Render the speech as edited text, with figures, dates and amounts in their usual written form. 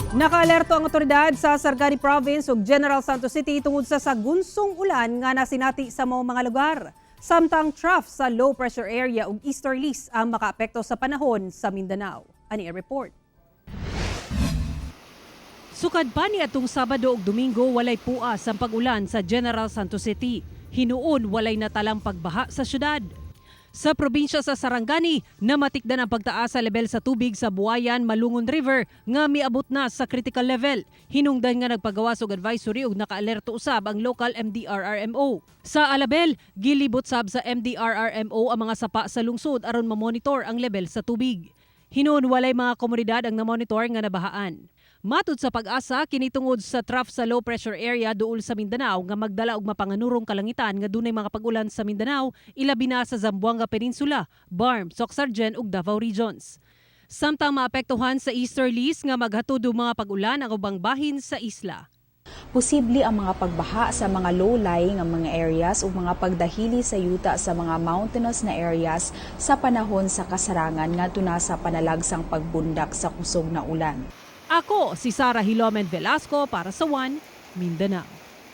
Nakaalerto ang otoridad sa Sarangani Province ug General Santos City tungod sa sagunsong ulan nga nasinati sa mga lugar. Samtang trough sa low pressure area ug easterlies ang makaapekto sa panahon sa Mindanao. Ani ang report. Sukad pa ni atong Sabado ug Domingo, walay puas ang pag-ulan sa General Santos City. Hinuon walay natalang pagbaha sa syudad. Sa probinsya sa Sarangani, namatikdan ang pagtaas sa level sa tubig sa Buayan Malungon River nga miabot na sa critical level. Hinungdan nga nagpagawas og advisory ug nakaalerto usab ang local MDRRMO. Sa Alabel, gilibot sab sa MDRRMO ang mga sapa sa lungsod aron mamonitor ang level sa tubig. Hinuon walay mga komunidad ang namonitor nga nabahaan. Matud sa PAGASA, kini tungod sa trough sa low pressure area duol sa Mindanao nga magdala og mapanganurong kalangitan nga dunay mga pag-ulan sa Mindanao, ilabi na sa Zamboanga Peninsula, BARMM, Soccsksargen ug Davao regions. Samtang maapektuhan sa easterlies nga maghatod og mga pag-ulan ang ubang bahin sa isla. Posible ang mga pagbaha sa mga low-lying nga mga areas ug mga pagdahili sa yuta sa mga mountainous na areas sa panahon sa kasarangan ngadto na sa panalagsang pagbundak sa kusog na ulan. Ako si Sara Hilomen Velasco para sa One Mindanao.